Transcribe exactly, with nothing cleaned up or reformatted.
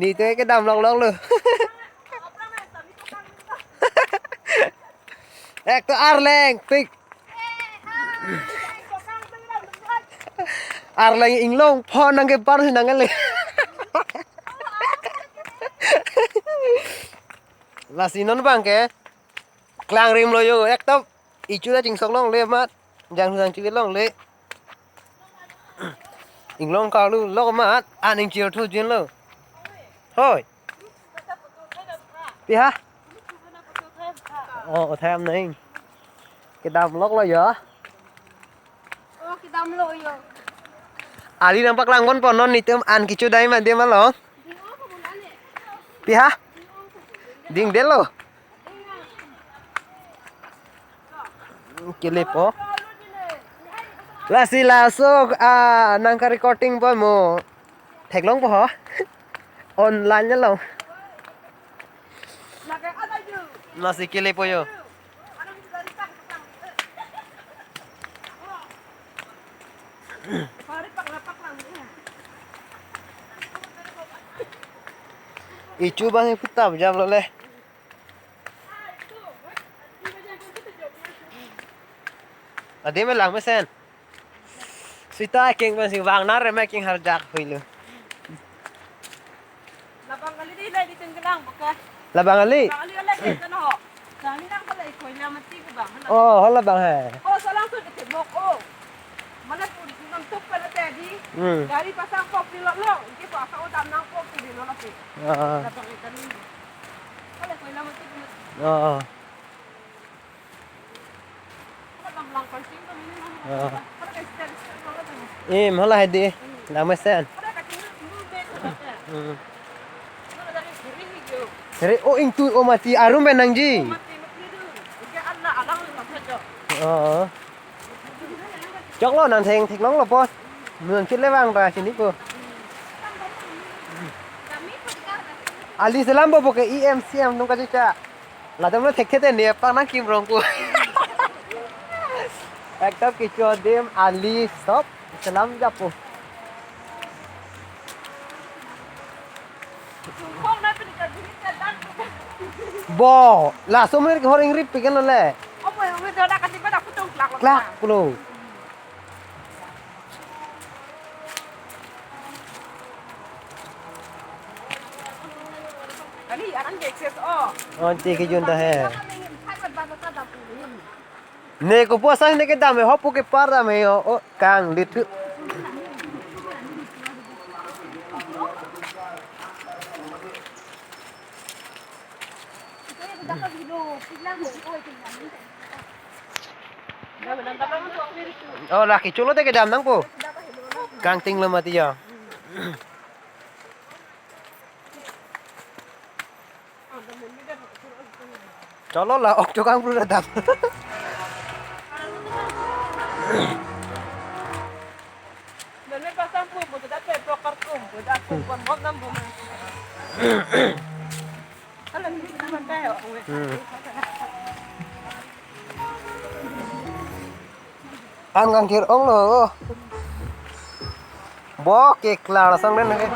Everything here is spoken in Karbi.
Nelitum ke dam lok lok lo. Ek to arleng pik. Arleng inglong phone nangkeparsi nang le. Lasi non abang ke klangrim lo yo, ekdom ichu ta chingsok longle amat, jangthu jangchi longle. Inglong karlu lok amat, aning chirthu jin lo. Hoi. Pi ha? Oh, othai am nang. Kedam lok lo yo. Oh, kedam lo yo. Ali nangpaklang ponpo, non nelitum an kecho dai ma dia ma lo. Pi ha? Dingdetlo. Kelepo. Lasi laso, ah, nangka recording po mo. Theklongpo ho. Online lo. Lasi kelepo yo. Ichu abang putap jam lo le. Adi me lang mesen. Sita keng pensi vang nar me keng harjak hui lo. Labang kali di lai di tenggelang buka. Labang kali? Labang kali oleh di tengah ho. Kami nang pala ikoi na mati ke bang. Oh, hala bang hai. Oh, salang tu di tembok oh. Mana pun nang tuk pala tadi. Hmm. Gari pasang kok di lo lo. Iki ko asa utam nang kok di lo lo pi. Ah. Labang kali. Kali ikoi na mati ke. Ah. Ah. Im, hala hedi. Lang mesen. Hmm. Seri, oh, ingtu, oh, mati, arum pen nangji. Oh. Choklo nang theng, theklonglo pos. Nang chit le vang ta chini ko. Ali selam bo bo ke E M C M nung kachicha. Latum lo thekthe te ne pang nangkim rong ko. Ekdom kecho adim ali sob selam japo. Bo, laso menit ke hor ingri piken lo le. Klak pulo. Kali aran ke excess oh. Oh, ti kejun ta he. Ne ko puasa ne kedam he, hopu kepar dam he, oh, oh, kanglit. Oh, lake cholo te kedam nangpo. Kangting lo mati ya. Cholo la ok chokang bru dam. Done pasang pum, bodo dapet broker kum, bodo kum, kon bom nam bom. Kalau ini cuma kayak, oh, Hmm. An kangthir ong lo. Bo ke klar sang den ke.